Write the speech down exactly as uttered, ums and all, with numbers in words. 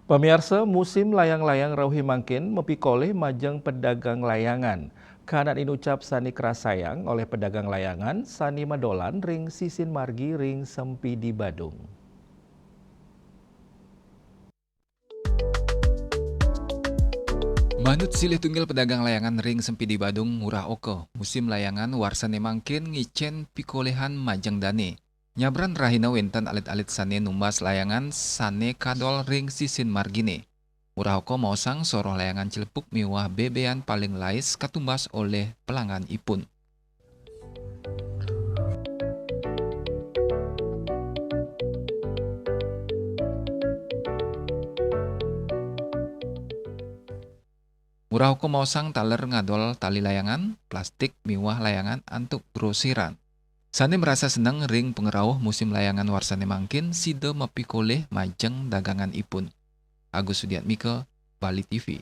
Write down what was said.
Pamiarsa, musim layang-layang rauh mangkin mapikolih majeng pedagang layangan. Kanan inucap sane krasayang olih pedagang layangan sane madolan ring sisin margi ring Sempidi Badung. Manut silih tunggil pedagang layangan ring Sempidi Badung, Ngurah Oka, musim layangan warsane mangkin ngicen pikolihan majeng dane. Nyabran rahina wenten alit-alit sane numbas layangan sane kadol ring sisin margine. Ngurah Oka maosang soroh layangan cilepuk miwah bebean paling lais katumbas olih pelanggan ipun. Ngurah Oka maosang taler ngadol tali layangan, plastik miwah layangan antuk grosiran. Sane marasa seneng ring pangrauh musim layangan warsane mangkin sida mapikolih majeng dagangan ipun. Agus Sudiatmika, Bali T V.